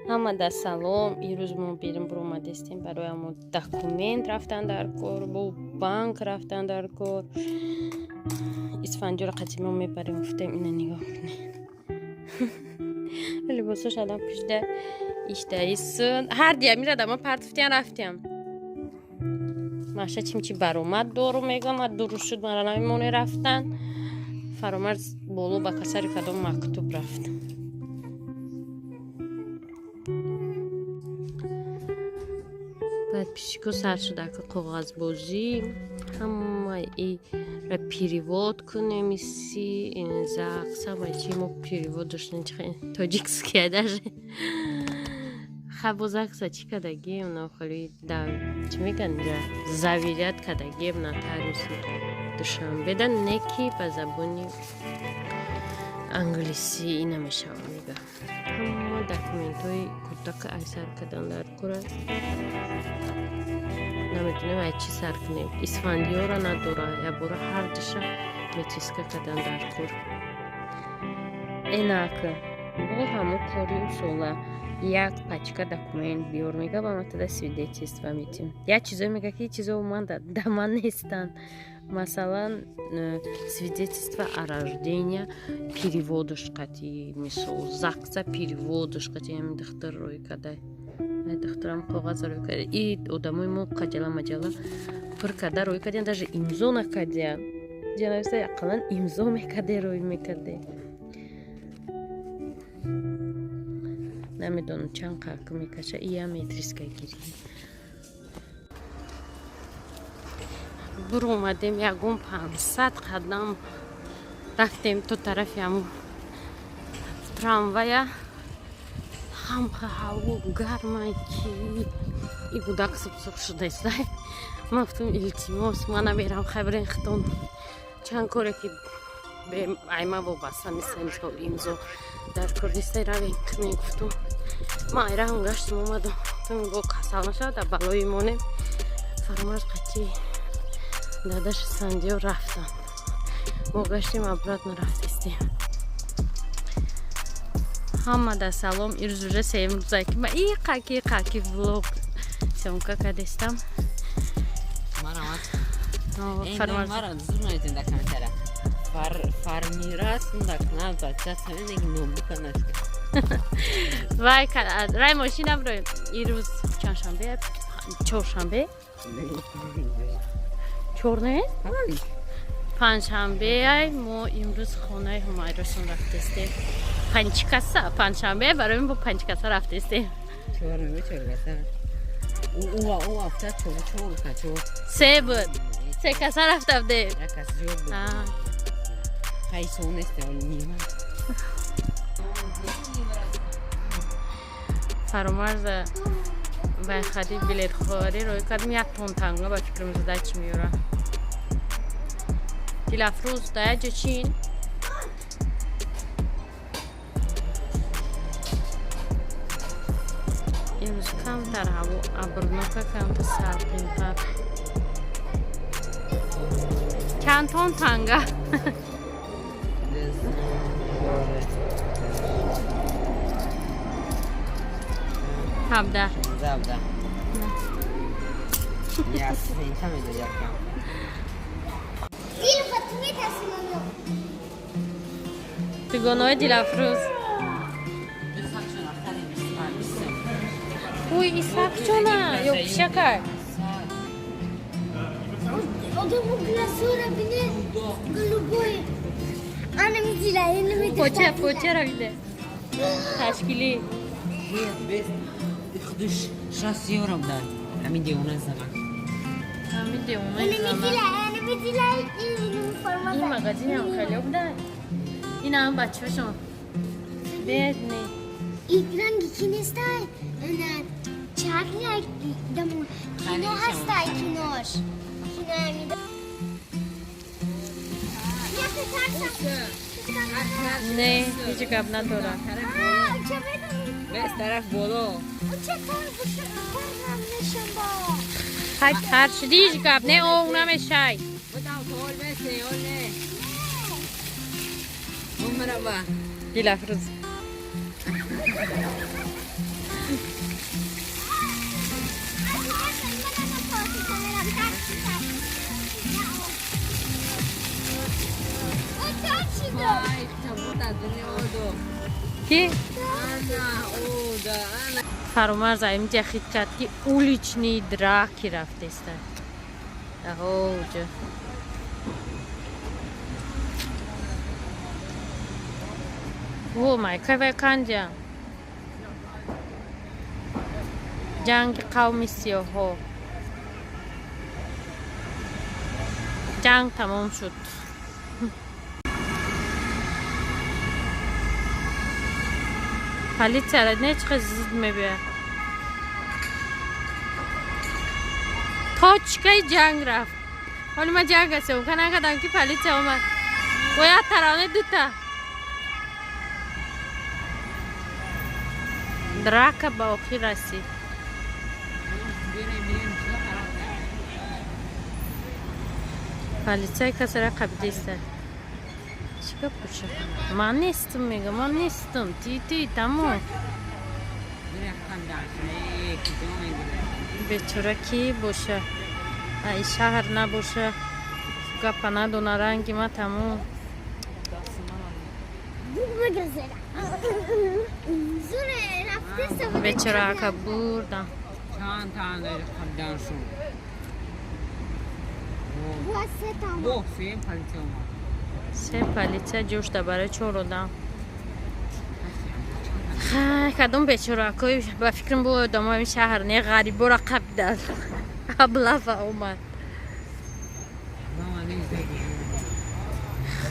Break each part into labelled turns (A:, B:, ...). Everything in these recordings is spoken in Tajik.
A: Ҳамада салом. Ирӯз мо берун буромадестем барои ҳамо документ рафтан дар кор, бо банк рафтан дар кор. Исфандиёро қатъи мо мебарем, гуфтем. Ина нигоҳ кунед, либосош адам пушида иштаисун. Ҳар дия мирада ма партуфтиям, рафтиям. Маша чимчи баромад дору мегӯям, дуру шуд, мара намемоне рафтан. Фаромарз боло ба касари кадом мактуб рафт. Баъд пишико сар шуда коғазбозӣ, ҳамаи ра перевод кунем, иси ЗАГС, ҳамаи чи мо перевод доштем, тоҷикский даже. Ха, бо ЗАГСа чӣ кардагием, нохали да чӣ мегӯянд, заверять кардагием нотариуси Душанбеда, не ки ба забони англисӣ ина мешава. Мега, ҳама документҳои кӯдака ай сар кардан дар кора, наметонем ай чӣ сар кунем. Исфандиёра надора, ябора ҳардиша метиска кардан дар кор. Энака бо ҳамо кори усола як пачка документ биёр, мега, ба ман тада свидетельство метим. Як чизое мега, ки чизо ман да ман нестанд, масалан, свидетельство о рождения переводаш қати, мисол, ЗАГСа переводаш қати. Ҳамин духтар рӯй карда, духтарам коғаз рӯй карда, и одамои мо қаҷала маҷала пур карда рӯй кардиан, даже имзо накардиан. Ҷанависа, ақаллан имзо мекарде, рӯй мекарде. Намедонам, чанд қак мекаша. Ия метриска гирӣ. Буромадем, ягон 500 қадам рафтем то тарафи ҳамун трамвая. Ҳамқа ҳаво гармай, ки и гудак субсух шудааст. Ман гуфтам: «Илтимос, ман намерам, хай, бирен хитон». Чанд коре ки айма вобаста неста, мисол, имзо дар кор нестай, равем кунем, гуфтум. Ман айраҳам гаштам, омадам, гуфтам, бо касал нашавад, дар балои монем. Фаромарз қатӣ дадаши Сандиё рафтанд, мо гаштем, обратно рафтистем. Ҳамада салом. Ирӯз уже сеюм рӯзае, ки ма иқаки иқаки влог съёмка кардестам.
B: Марамат.
A: Фармарз.
B: Мара зур нависем дар комментария. Фармирас дакна бача самин ноутбука нашка.
A: Вай, рай мошина броем. Ирӯз чандшанбе? Чоршанбе? Чор не? Панҷшанбе. Ай, мо имрӯз хонаи Ҳумайрошон рафтестем. Панҷкаса, панҷшанбе, барои мо панҷкаса рафтестем.
B: Чор чор каса. У ҳафта чор чор ка чор.
A: Се буд. Се каса рафта будем.
B: Як кас зиёд буд. Хайсон нест, нима.
A: Фаромарза байхади билетхорӣ рӯй кардем, як тон танга ба фикрам зада чӣ меёра. Дилафрӯз, да як ҷо чин. Имрӯз камтар ҳаво абрнока, камтар сардинтар. Чанд тон танга? 17.
B: 17. Я сента медод якам.
C: Зир Фатиме тасмонё.
A: Дугонаҳои Дилафрӯз. Ой, исакчона ё пишакай?
C: Одамо глазора бине, голубой. Ана мидила, ана мидила.
A: Поча почара биде ташкилӣ.
B: Без худиш 60 евро дар ҳамин девона занак.
A: Ҳамин девонаи
C: Ана
A: занак.
C: мидила, ана мидила, ин форма.
A: Ин магазинам хеле буда. Ин ҳам бачаҳошон бедни.
C: Ин ранги ки нестай? Ана чарли дамо. Кино ҳастай, кинош. Кино ами. Яке тарсам.
A: Не, ҳеҷ гап надорам.
C: Ча медонӣ?
B: Без тараф боло.
C: Ча тар боша, тар намешам ба.
A: Хай, тар шуди, ҳеҷ гап не, ов намешай.
B: Будам тол бесе, оле. Умраба.
A: Дилафрӯз. Ки? Фаромарз аимҷа хит кард, ки уличный драки рафтеста. Аҳоҷа. О, майкай вай канҷа. Ҷанги қавми сиёҳҳо. Ҷанг тамом шуд. Полицияра не чӣ қадр зуд мебиёяд. Точкаи ҷанг рафт. Ҳоли ман ҷанг съёмка накардам, ки полиция омад. Бояд тарафне дута. Драка ба охир расид. Полицай касера қабидиста. Чӣ гап боша? Ман нестам, мега, ман нестам. Ти ти тамом. Бечора ки боша? Ай шаҳр набоша. Гапа надона ранги ма тамом. Бечора ака бурдам.
B: Чанд та қабдан шуд.
A: Се полиция ҷӯшда барои чор одам. Кадом бечораакои ба фикрам бо одамои шаҳр не ғарибора қабдан. Аблава омад.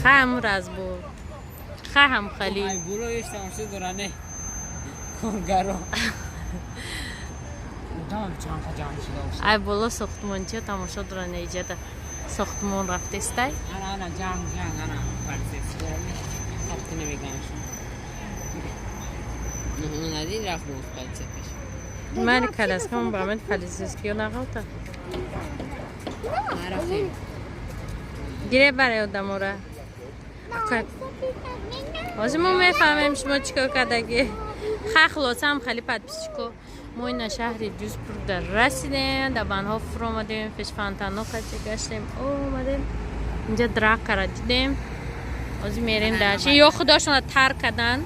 A: Хам разбор. Хам хали. Ай боло сохтмончиё тамошо доранд иҷада. Сохтмон рафтестай.
B: Ана ҷанг ҷанг ана полицейскиро хабти намеганшон. Надин рафт боз полиция пеш.
A: Мани каляскам ба ман полицейскиё нағалта.
B: Нарафтем.
A: Гире барои одамора. Ҳозир мо мефаҳмем шумо чӣ кор кардагӣ. Ха хулосаам хали подписчико. Мо ина шаҳри Дюсбургда расидем, дар банҳо фуромадем, пеш фонтанҳо қача гаштем, омадем. Инҷа дракара дидем. Ҳозир мерем дарши. Ё худошона тар кардан,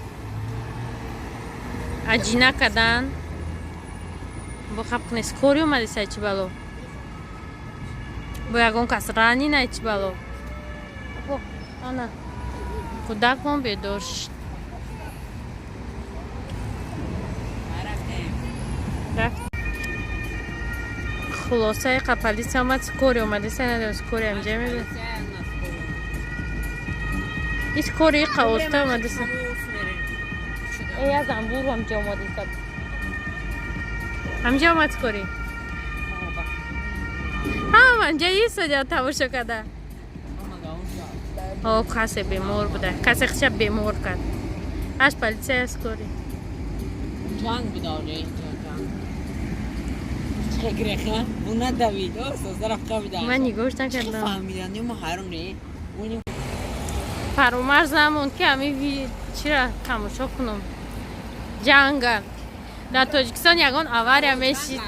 A: аҷина кардан. Бо хаб кунес кори омадисай чӣ бало? Бо ягон кас рани най чӣ бало? Ана кӯдакмон бедор шуд. Хулосаи қа полиция омад, кори омадиса надонам кори амҷа мебинад. Ҳеҷ кори қа оста омадиса. Э, я занбур ҳамҷа омадиса. Ҳамҷа омад кори. Ҳама анҷа истодя тамошо карда. О, касе бемор буда. Касе хича бемор кард. Аш полиция аст кори.
B: Ҷанг буда ҷанг. Греха, уна давид, о, создараф қабида.
A: Ман нигоҳш накардам.
B: Фаҳмидан, мо ҳайрон не.
A: Фаромарз намонд ки ҳами чира тамошо кунам. Ҷанга. Дар Тоҷикистон ягон авария мешид.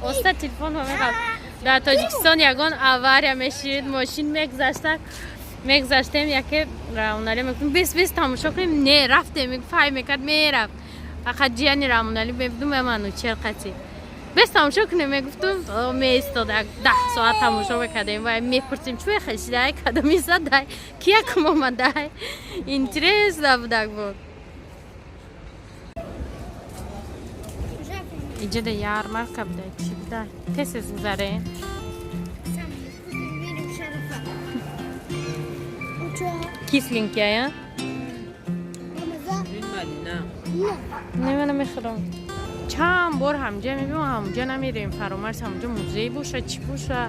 A: Оста телефон мехаб. Дар Тоҷикистон ягон авария мешид, мошин мегузашта. Мегузаштем, яке Рамоналӣ мегуфтем, бес бес тамошо кунем, не рафтем, фай мекард, мерафт. Фақат ҷияни Рамоналӣ мебудум, манучер қатӣ. Бес тамошо кунем, мегуфтум, меистод, 10 соат тамошо мекардем, вай мепурсем, чӯе хешидай, кадоми задай, ки якум омадай. Интерес набудак буд. Иҷода ярмарка будай, чӣ будай? Тез тез гузарем. Кисленький, а? Не, ман намехӯрам. Чанд бор ҳамҷа мебинам, ҳамҷа намерем. Фаромарз ҳамҷа музей боша, чӣ боша?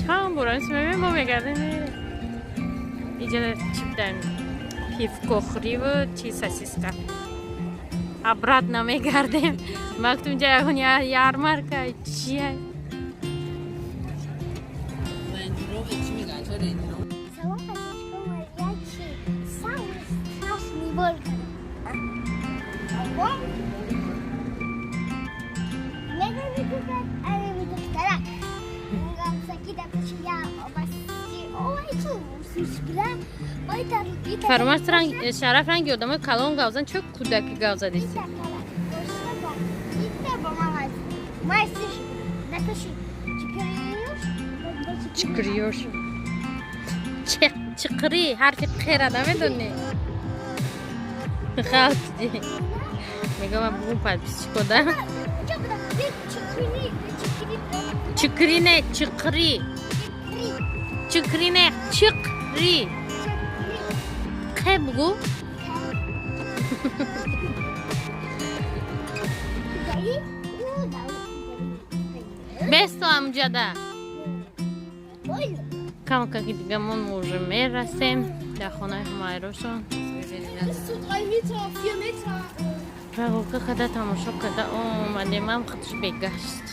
A: Чанд бор мебинем, мо мегардем, мерем. Иҷа чӣ будаем? Пивкохӯриву чи сосиска. Обратно мегардем. Ма гуфтам инҷа ягон ярмарка чия? Фармарс, ранг Шараф, ранги одамои калон гав зан, чо кӯдаки гав задисти? Чикриёш, чиқри, ҳарфи қера намедонӣ? Ғалтиди. Мегам, бугум подписчико да чикри, не чиқри, чикри, не чиқри, қе бугу. Бесто амҷада камакаки дигамон уже мерасем дар хонаи Ҳумайрошон. Прогулка када, тамошо када омадем. Ам худш бегашт.